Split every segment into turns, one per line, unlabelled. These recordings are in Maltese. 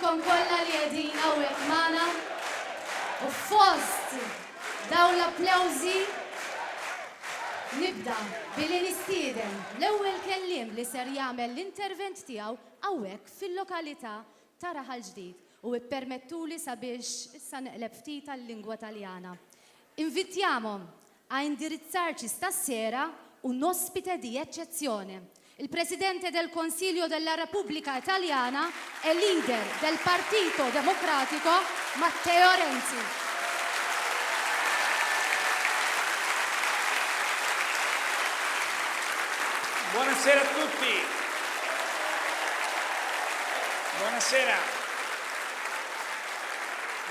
lilkom kollha li qegħdin hawnhekk magħna u fost dawn l-applawżi nibda billi nistieden l-ewwel kelliem li ser jagħmel l-intervent tiegħu hawnhekk fil-lokalità ta' Raħal Ġdid u ippermettuli sabiex issa neqleb ftit għal-lingwa Taljana. Invitiamo a indirizzarci stasera un ospite di eccezione, il Presidente del Consiglio della Repubblica Italiana e leader del Partito Democratico Matteo Renzi.
Buonasera a tutti. Buonasera.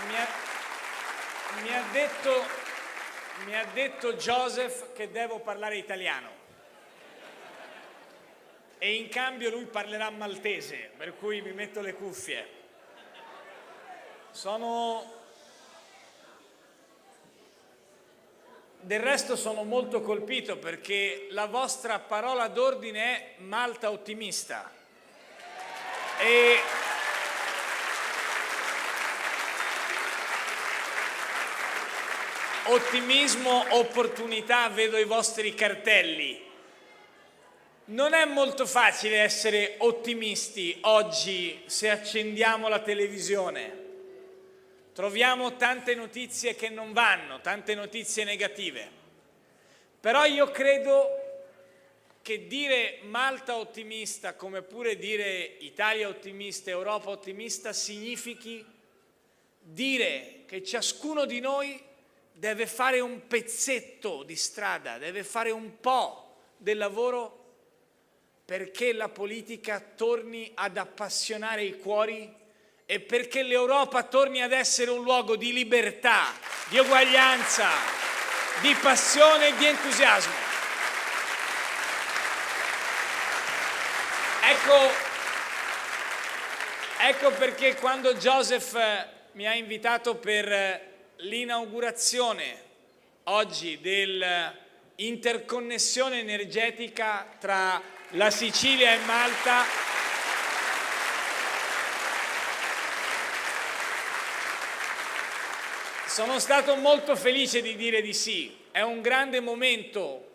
Mi ha, mi ha detto, mi ha detto Joseph che devo parlare italiano. E in cambio lui parlerà maltese, per cui mi metto le cuffie. Sono Del resto sono molto colpito perché la vostra parola d'ordine è Malta ottimista. E ottimismo, opportunità, vedo i vostri cartelli. Non è molto facile essere ottimisti oggi se accendiamo la televisione. Troviamo tante notizie che non vanno, tante notizie negative. Però io credo che dire Malta ottimista, come pure dire Italia ottimista, Europa ottimista, significhi dire che ciascuno di noi deve fare un pezzetto di strada, deve fare un po' del lavoro perché la politica torni ad appassionare i cuori e perché l'Europa torni ad essere un luogo di libertà, di uguaglianza, di passione e di entusiasmo. Ecco, ecco perché quando Joseph mi ha invitato per l'inaugurazione oggi dell'interconnessione energetica tra la Sicilia e Malta, sono stato molto felice di dire di sì. È un grande momento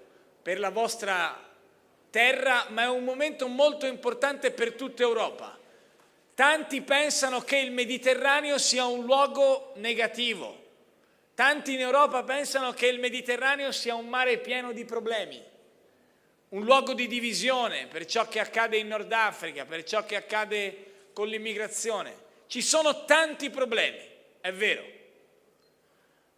per la vostra terra, ma è un momento molto importante per tutta Europa. Tanti pensano che il Mediterraneo sia un luogo negativo. Tanti in Europa pensano che il Mediterraneo sia un mare pieno di problemi, un luogo di divisione per ciò che accade in Nord Africa, per ciò che accade con l'immigrazione. Ci sono tanti problemi, è vero,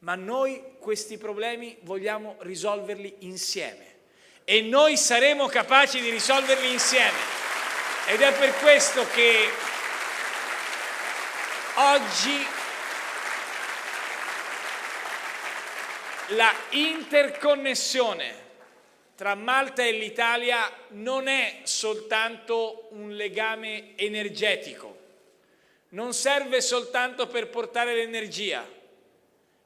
ma noi questi problemi vogliamo risolverli insieme e noi saremo capaci di risolverli insieme. Ed è per questo che oggi la interconnessione tra Malta e l'Italia non è soltanto un legame energetico, non serve soltanto per portare l'energia,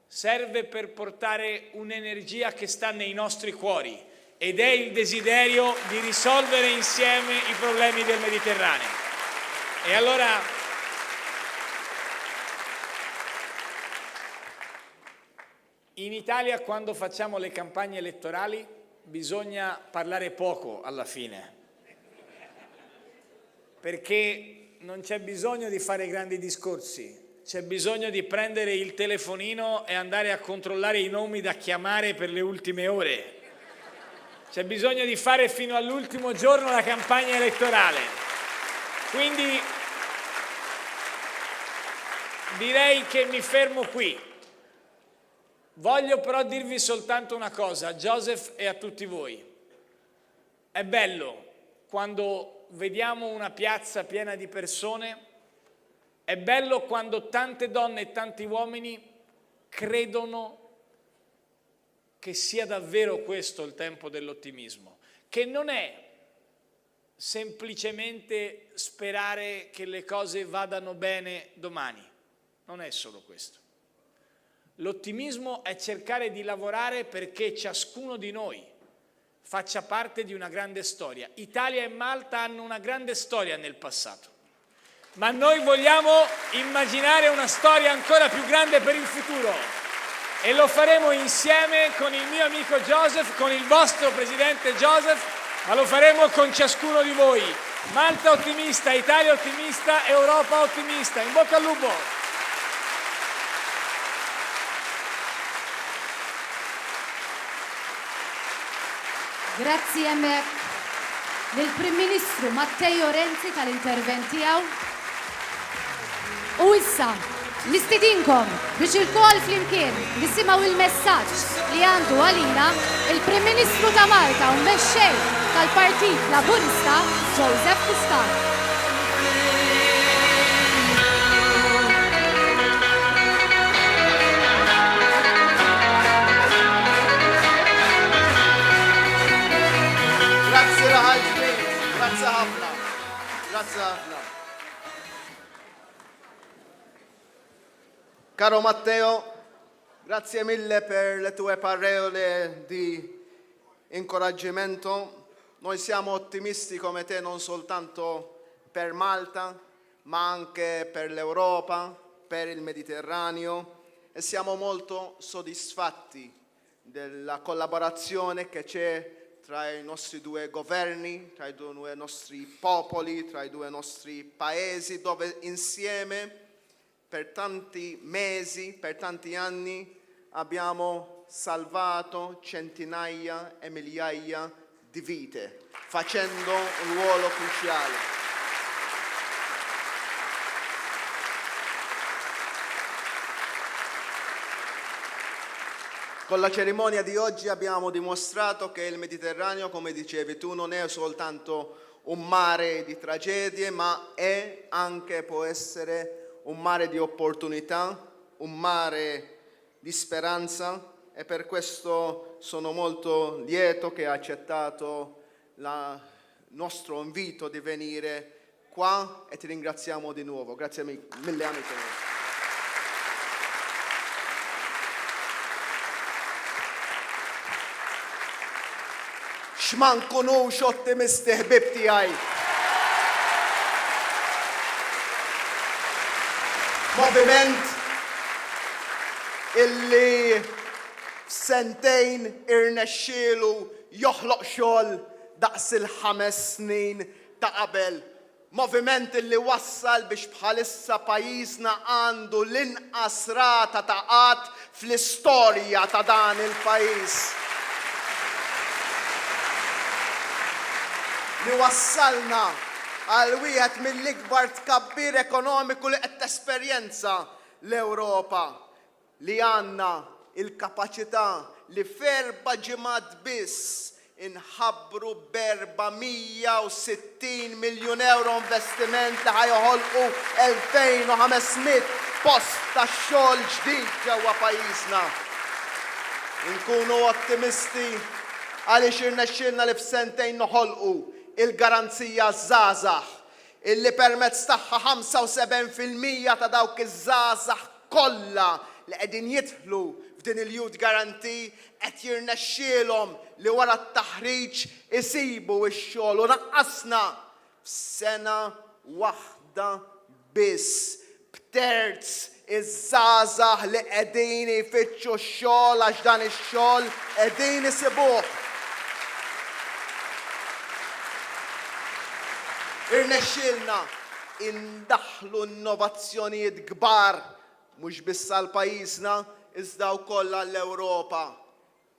serve per portare un'energia che sta nei nostri cuori ed è il desiderio di risolvere insieme i problemi del Mediterraneo. E allora in Italia quando facciamo le campagne elettorali bisogna parlare poco alla fine, perché non c'è bisogno di fare grandi discorsi, c'è bisogno di prendere il telefonino e andare a controllare i nomi da chiamare per le ultime ore. C'è bisogno di fare fino all'ultimo giorno la campagna elettorale. Quindi direi che mi fermo qui. Voglio però dirvi soltanto una cosa, a Joseph e a tutti voi. È bello quando vediamo una piazza piena di persone, è bello quando tante donne e tanti uomini credono che sia davvero questo il tempo dell'ottimismo, che non è semplicemente sperare che le cose vadano bene domani, non è solo questo. L'ottimismo è cercare di lavorare perché ciascuno di noi faccia parte di una grande storia. Italia e Malta hanno una grande storia nel passato. Ma noi vogliamo immaginare una storia ancora più grande per il futuro e lo faremo insieme con il mio amico Joseph, con il vostro presidente Joseph, ma lo faremo con ciascuno di voi. Malta ottimista, Italia ottimista, Europa ottimista. In bocca al lupo!
Grazzi hemmhekk lill-Prim Ministru Matteo Renzi tal-intervent tiegħu. U issa nistidinkom biex ilkoll flimkien nisimgħu il-messaġġ li għandu għalina il-Prim Ministru ta' Malta u Mexxej tal-Partit Laburista Joseph Muscat.
Grazzi Raħal Ġdid, grazzi ħafna, grazzi ħafna. Caro Matteo, grazie mille per le tue parole di incoraggiamento. Noi siamo ottimisti come te non soltanto per Malta, ma anche per l'Europa, per il Mediterraneo e siamo molto soddisfatti della collaborazione che c'è tra i nostri due governi, tra i due nostri popoli, tra i due nostri paesi, dove insieme per tanti mesi, per tanti anni abbiamo salvato centinaia e migliaia di vite, facendo un ruolo cruciale. Con la cerimonia di oggi abbiamo dimostrato che il Mediterraneo, come dicevi tu, non è soltanto un mare di tragedie, ma è anche, può essere, un mare di opportunità, un mare di speranza e per questo sono molto lieto che ha accettato il nostro invito di venire qua e ti ringraziamo di nuovo. Grazie mille amico. X'ma nkunux ottimisti ħbieb tiegħi. Moviment illi f'sentejn irnexxielu joħloq xogħol daqs il-ħames snin ta' qabel. Moviment illi wassal biex bħalissa pajjiżna għandu l-inqas rata ta' qgħad fl-istorja ta' dan il-pajjiż. Li wassalna għal wieħed mill-ikbar tkabbir ekonomiku li qed tesperjenza l-Ewropa. Li għandna l-kapaċità li f'erba' ġimgħat biss inħabbru b'460 miljun ewro investiment li ħa joħolqu 2,500 post ta' xogħol ġdid ġewwa pajjiżna. Inkunu ottimisti għaliex irnexxielna li f'sentejn noħolqu il-Garanzija għaż-Żgħażagħ illi permezz tagħha 75% ta' dawk iż-żgħażagħ kollha li qegħdin jidħlu f'din il-Youth Guarantee qed jirnexxielhom li wara t-taħriġ isibu x-xogħol u naqqasna f'sena waħda biss b'terz iż-żgħażagħ li qegħdin jfittxu x-xogħol għax dan ix-xogħol qegħdin isibuh. Irnexxielna indaħħlu innovazzjonijiet kbar mhux biss għal pajjiżna iżda wkoll għall-Ewropa.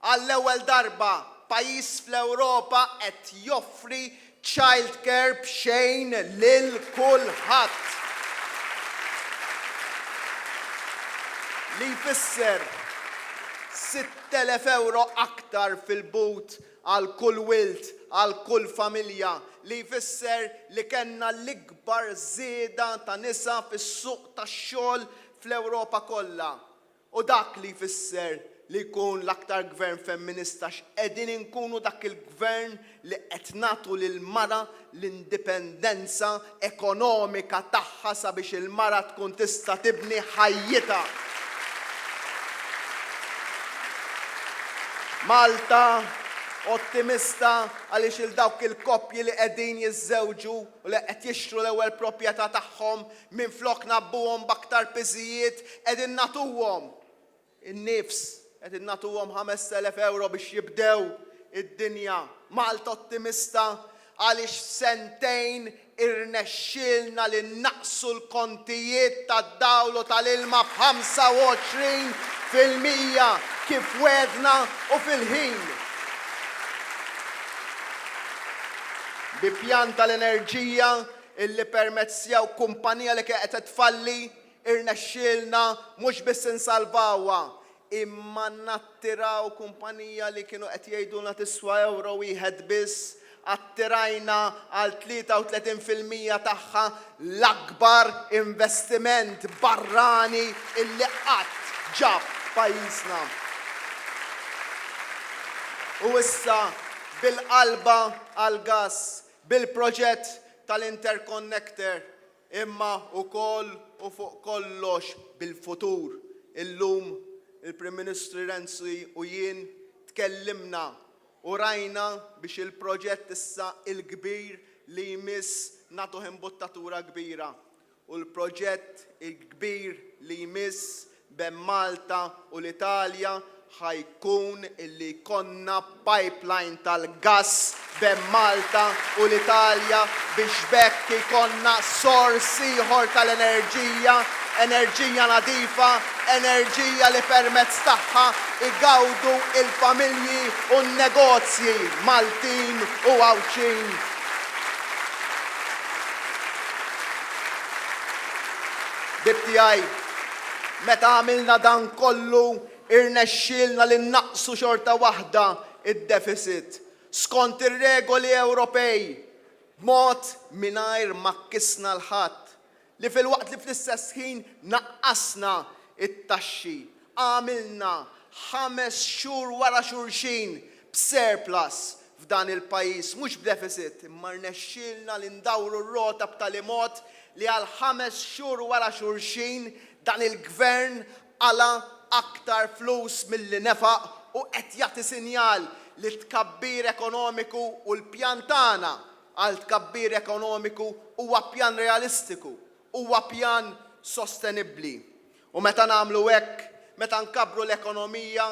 Għall-ewwel darba, pajjiż fl-Ewropa qed joffri childcare b'xejn lil kulħadd. Li jfisser 6,000 ewro aktar fil-but għal kull wild, għal kull familja, li jfisser li kellna l-ikbar żieda ta' nisa fis-suq tax-xogħol fl-Ewropa kollha. U dak li jfisser li jkun l-aktar gvern femminista għax qegħdin inkunu dak il-gvern li qed nagħtu lill-mara l-indipendenza ekonomika tagħha sabiex il-mara tkun tista' tibni ħajjitha. Malta. Ottimista għaliex 'il dawk il-koppji li qegħdin jiżżewġu u li qed jixtru l-ewwel proprjetà tagħhom minflok ngħabbuhom b'aktar piżijiet qegħdin nagħtuhom in-nifs, qegħdin nagħtuhom 5,000 ewro biex jibdew id-dinja. Malta ottimista għaliex f'sentejn irnexxielna li nnaqqsu l-kontijiet tad-dawl u tal-ilma b'25% kif wegħdna u fil-ħin. Bi pjan tal-enerġija illi permezz tiegħu kumpanija li kienet qed tfalli irnexxielna mhux biss insalvawha imma nattiraw kumpanija li kienu qed jgħidulna tiswa ewro wieħed biss, attirajna għal 33% tagħha l-akbar investiment barrani illi qatt ġab pajjiżna. U issa bil-qalba għall-gass, bil-proġett tal-interconnector, Imma wkoll u fuq kollox bil-futur. Illum il-Prim Ministri Renzi u jien tkellimna u rajna biex il-proġett issa il-kbir li jmiss nagħtuh imbuttatura kbira. U l-proġett il-kbir li jmiss bejn Malta u l-Italja ħa jkun illi jkollna pipeline tal-gass bejn Malta u l-Italja biex b'hekk ikollna sors ieħor tal-enerġija, enerġija nadifa, enerġija li permezz tagħha jgawdu l-familji u n-negozji Maltin u Għawdxin. Ħbieb tiegħi, meta għamilna dan kollu irnexxielna li nnaqqsu xorta waħda d-deficit skont ir-regoli Ewropej b'mod mingħajr ma kkisna 'l ħadd, li filwaqt li fl-istess ħin naqqasna t-taxxi, għamilna ħames xhur wara xulxin b'surplus f'dan il-pajjiż, mhux b'deficit, imma rnexxielna li ndawru r-rota b'tali mod li għal ħames xhur wara xulxin dan il-Gvern qala' aktar flus milli nefaq u qed jagħti sinjal li t-tkabbir ekonomiku u l-pjan tagħna għal tkabbir ekonomiku huwa pjan realistiku, huwa pjan sostenibbli. U meta nagħmlu hekk, meta nkabbru l-ekonomija,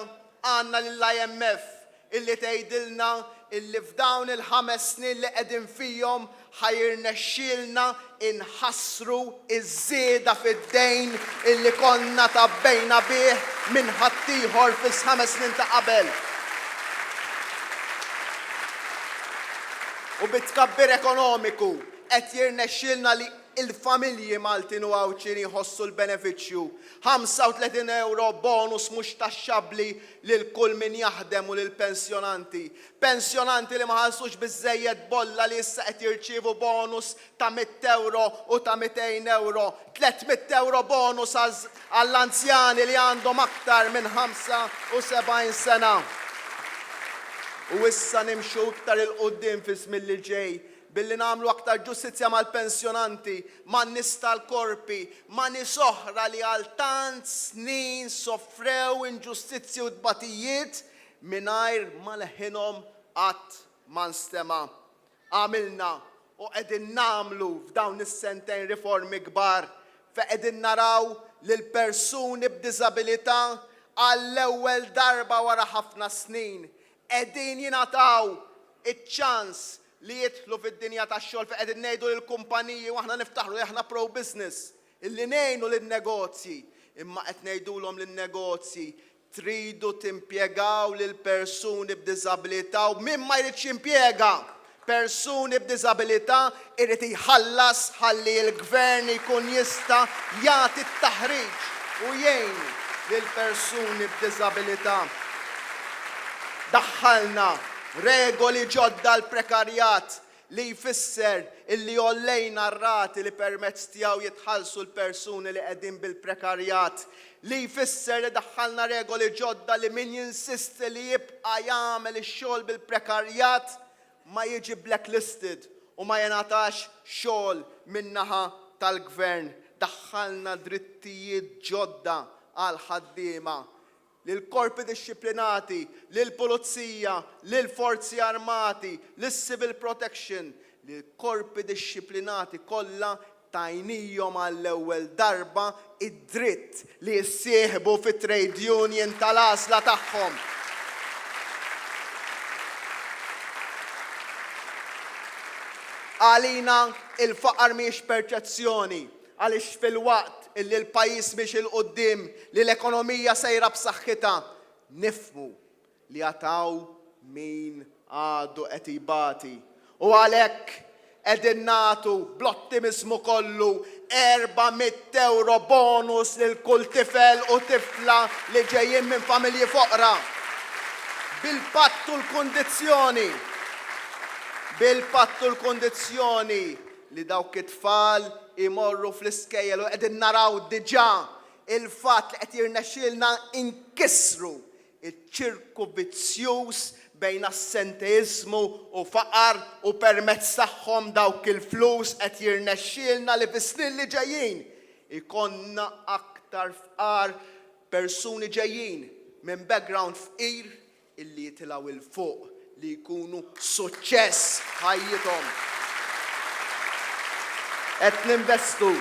għandna lill-IMF illi tgħidilna illi f'dawn il-ħames snin li qegħdin fihom ħa jirnexxielna inħassru ż-żieda fid-dejn illi konna tgħabbejna bih minn ħaddieħor fis-ħames snin ta' qabel. U bit-tkabbir ekonomiku qed jirnexxielna li l-familji Maltin u Għawdxin jħossu l-benefiċċju. 35 ewro bonus mhux taxxabbli lil kull min jaħdem u lill-pensjonanti. Pensjonanti li ma ħallsux biżżejjed bolla li issa qed jirċievu bonus ta' mitt ewro u ta' 200 ewro. Tlett mitt ewro bonus għall-anzjani li għandhom aktar minn 75 sena. U issa nimxu iktar 'il quddiem fiż-żmien li ġej billi nagħmlu aktar ġustizzja mal-pensjonanti, man-nies tal-korpi, ma' nies oħra li għal tant snin sofrew inġustizzji u tbatijiet mingħajr ma leħinhom qatt ma nstema'. Għamilna u qegħdin nagħmlu f'dawn is-sentejn riformi kbar fejn qegħdin naraw li l-persuni b'diżabilità għall-ewwel darba wara ħafna snin qegħdin jingħataw iċ-ċans li jidħlu fid-dinja tax-xogħol fejn qegħdin ngħidu lill-kumpaniji u aħna niftaħru li aħna pro-business, illi ngħinu lin-negozji, imma qed ngħidulhom lin-negozji tridu timpjegaw lil persuni b'diżabilità u min ma jridx jimpjega persuni b'diżabilità irid jħallas ħalli l-Gvern jkun jista' jagħti t-taħriġ u jgħin lil persuni b'diżabilità. Daħħalna regoli ġodda għall-prekarjat li jfisser illi għollejna r-rati li permezz tiegħu jitħallsu l-persuni li qegħdin bil-prekarjat, li jfisser li daħħalna regoli ġodda li min jinsisti li jibqa' jagħmel ix-xogħol bil-prekarjat ma jiġi blacklisted u ma jingħatax xogħol min-naħa tal-Gvern. Daħħalna drittijiet ġodda għall-ħaddiema. lill-korpi dixxiplinati, lill-Pulizija, lill-Forzi Armati, lis-Civil Protection, lill-korpi dixxiplinati kollha tajnihom għall-ewwel darba d-dritt li jissieħbu fi trade union tal-għażla tagħhom. Għalina il-faqar mhijiex perċezzjoni għaliex filwaqt illi l-pajjiż miexi 'l quddiem, li l-ekonomija sejra b'saħħitha, nifhmu li għad hawn min għadu qed jbati. U għalhekk qegħdin nagħtu bl-ottimiżmu kollu 400 ewro bonus lil kull tifel u tifla li ġejjin minn familji foqra. Bil-patt u l-kundizzjoni, bil-patt u l-kundizzjoni li dawk it-tfal imorru fl-iskejjel u qegħdin naraw diġà il-fatt li qed jirnexxielna nkissru ċ-ċirku vizzjuż bejn assenteiżmu u faqar u permezz tagħhom dawk il-flus qed jirnexxielna li fis-snin li ġejjin ikollna aktar fqar persuni ġejjin minn background fqir illi jitilgħu 'l fuq li jkunu suċċess f'ħajjithom. Qed ninvestu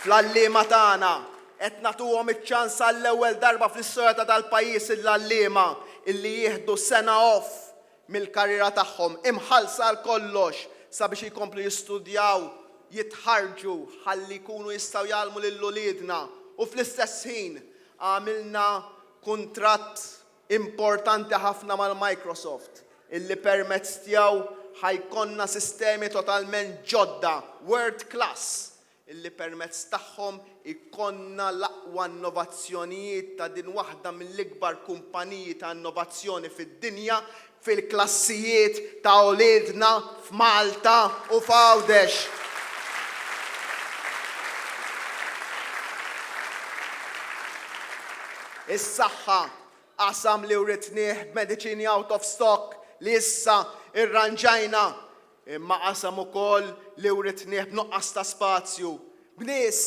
fl-għalliema tagħna, qed nagħtuhom iċ-ċans għall-ewwel darba fl-istorja ta' dal-pajjiż l-għalliema illi jieħdu sena off mill-karriera tagħhom, imħallsa għal kollox sabiex jkomplu jistudjaw, jitħarrġu ħalli jkunu jistgħu jgħallmu lil uliedna u fl-istess ħin għamilna kuntratt importanti ħafna mal-Microsoft illi permezz tiegħu ħa jkollna sistemi totalment ġodda, world class, illi permezz tagħhom ikollna l-aqwa innovazzjonijiet ta' din waħda mill-ikbar kumpaniji ta' innovazzjoni fid-dinja fil-klassijiet ta' uliedna f'Malta u f'Għawdex. Is-saħħa, qasam li writnieh b'mediċini out of stock li issa irranġajna, imma qasam ukoll li writnieh b'nuqqas ta' spazju, b'nies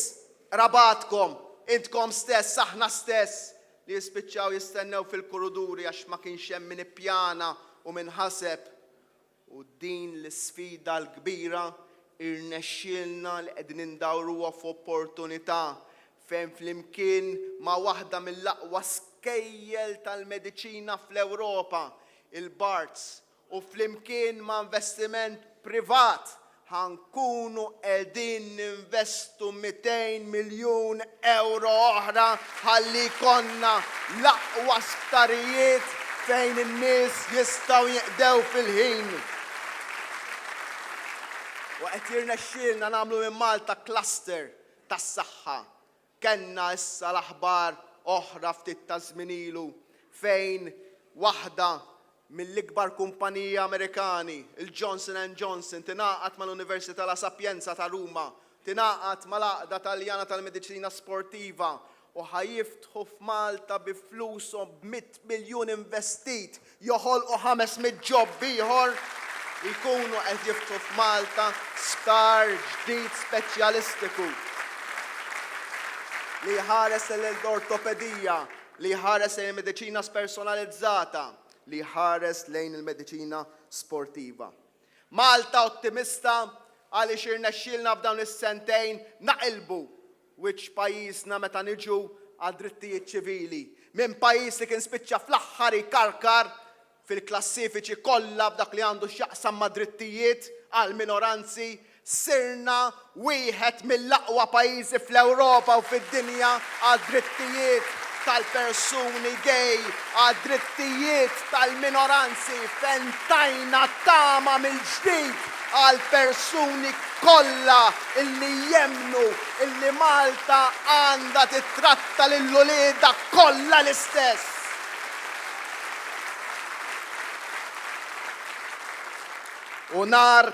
qrabatkom, intkom stess, aħna stess, li jispiċċaw jistennew fil-kuruduri għax ma kienx hemm min ippjana u min ħaseb. U din l-isfida l-kbira irnexxielna li qegħdin indawruha f'opportunità fejn flimkien ma' waħda mill-aqwa skejjel tal-mediċina fl-Ewropa, il-Barts, u flimkien ma' investiment privat ħa nkunu qegħdin ninvestu 200 miljun ewro oħra ħalli jkollna l-aqwa sptarijiet fejn in-nies jistgħu jinqdew fil-ħin. U qed jirnexxielna nagħmlu minn Malta cluster tas-saħħa. Kellna issa l-aħbar oħra ftit taż-żmien ilu fejn waħda mill-ikbar kumpaniji Amerikani, il-Johnson and Johnson, tingħaqad mal-Università La Sapienza ta' Ruma, tingħaqad mal-Għaqda Taljana tal-Mediċina Sportiva u ħa jiftħu f'Malta bi flushom b'mitt miljun investit, joħolqu 500 job ieħor, jkunu qed jiftħu f'Malta sptar ġdid speċjalistiku li jħares lejn l-ortopedija, li jħares lejn il-mediċina spersonalizzata, li jħares lejn il-mediċina sportiva. Malta ottimista għaliex irnexxielna f'dawn is-sentejn naqilbu wiċċ pajjiżna meta niġu għad-drittijiet ċivili. Minn pajjiż li kien spiċċa fl-aħħar jkarkar fil-klassifiċi kollha f'dak li għandu x'jaqsam ma' drittijiet għall-minoranzi, sirna wieħed mill-aqwa pajjiżi fl-Ewropa u fid-dinja għad-drittijiet tal-persuni gay, għad-drittijiet tal-minoranzi, fejn tajna tama mill-ġdid għall-persuni kollha illi jemmnu illi Malta għandha tittratta lil uliedha kollha l-istess. U nhar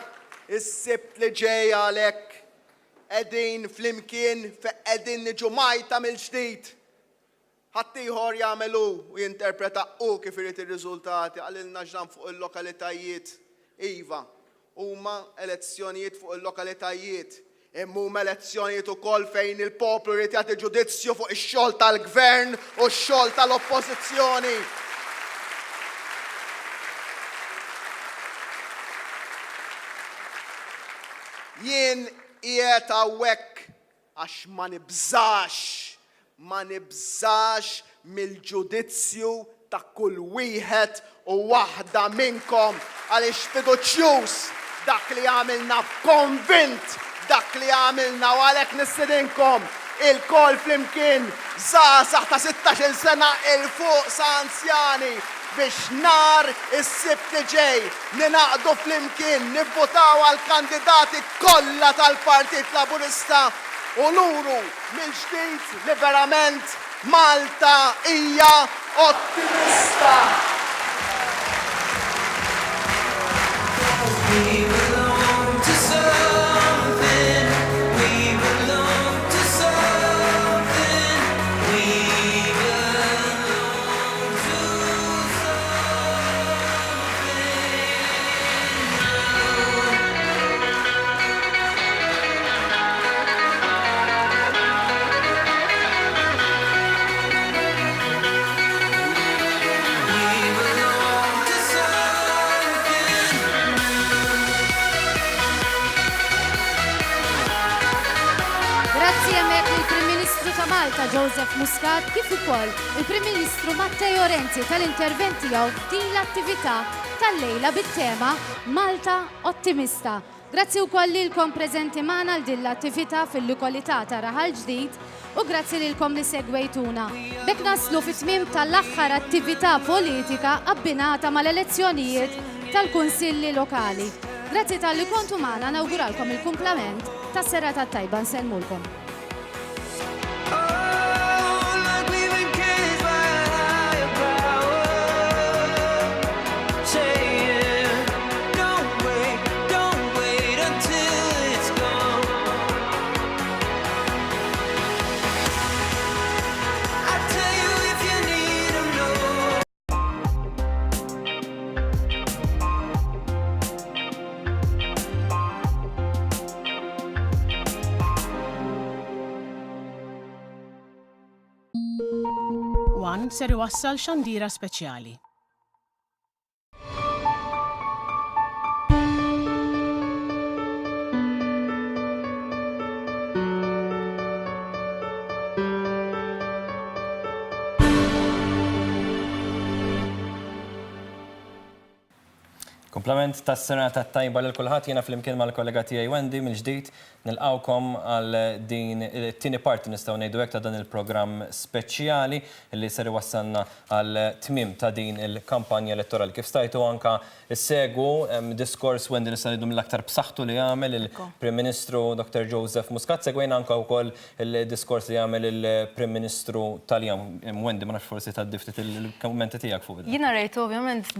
is-Sibt li ġej għalhekk qegħdin flimkien fejn qegħdin niġu mgħajta mill-ġdid. Ħaddieħor jagħmel hu u jinterpreta hu kif irid ir-riżultati, qalilna x'dan fuq il-lokalitajiet. Iva, huma elezzjonijiet fuq il-lokalitajiet. Imma huma elezzjonijiet ukoll fejn il-poplu jrid jagħti ġudizzju fuq ix-xogħol tal-Gvern u x-xogħol tal-Oppożizzjoni. Jien qiegħed hawnhekk għax ma nibżax, ma nibżax mill-ġudizzju ta' kull wieħed u waħda minnkom għaliex fiduċjuż f'dak li għamilna, konvint f'dak li għamilna u għalhekk nistedinkom ilkoll flimkien, żgħażagħ ta' sittax-il sena 'il fuq sa anzjani, biex nhar is-Sibt li ġej ningħaqdu flimkien nivvutaw għall-kandidati kollha tal-Partit Laburista u nuru mill-ġdid li verament Malta hija ottimista!
Grazzi hemmhekk lill-Prim Ministru ta' Malta Joseph Muscat kif ukoll il-Prim Ministru Matteo Renzi tal-intervent tiegħu f'din l-attività tal-lejla bit-tema Malta Ottimista. Grazzi wkoll lilkom preżenti magħna għal din l-attività fil-lokolità ta' Raħal Ġdid u grazzi lilkom li segwejtuna. B'hekk naslu fit-tmiem tal-aħħar attività politika abbinata mal-elezzjonijiet tal-Kunsilli Lokali. Grazzi talli kontu magħna nawguralkom il-kumplament ta' serata tajba nsellmulkom.
One ser iwassal xandira speċjali.
Kumplament tas-serata t-tajba lil kulħadd jiena flimkien mal-kollega tiegħi Wendy mill-ġdid nilqgħukom għal din it-tieni parti nistgħu ngħidu hekk ta' dan il-programm speċjali li ser iwassalna għal tmiem ta' din il-kampanja elettorali. Kif stajtu anka ssegwu diskors Wendy nista' ngħidu mill-aktar b'saħħtu li għamel il-Prim Ministru Dr. Joseph Muscat, segwejna anka wkoll il-diskors li għamel il-Prim Ministru Taljan. Wendy ma nafx forsi tgħaddi ftit il-kummenti tiegħek fuq dan.
Jiena rajtu ovvjament.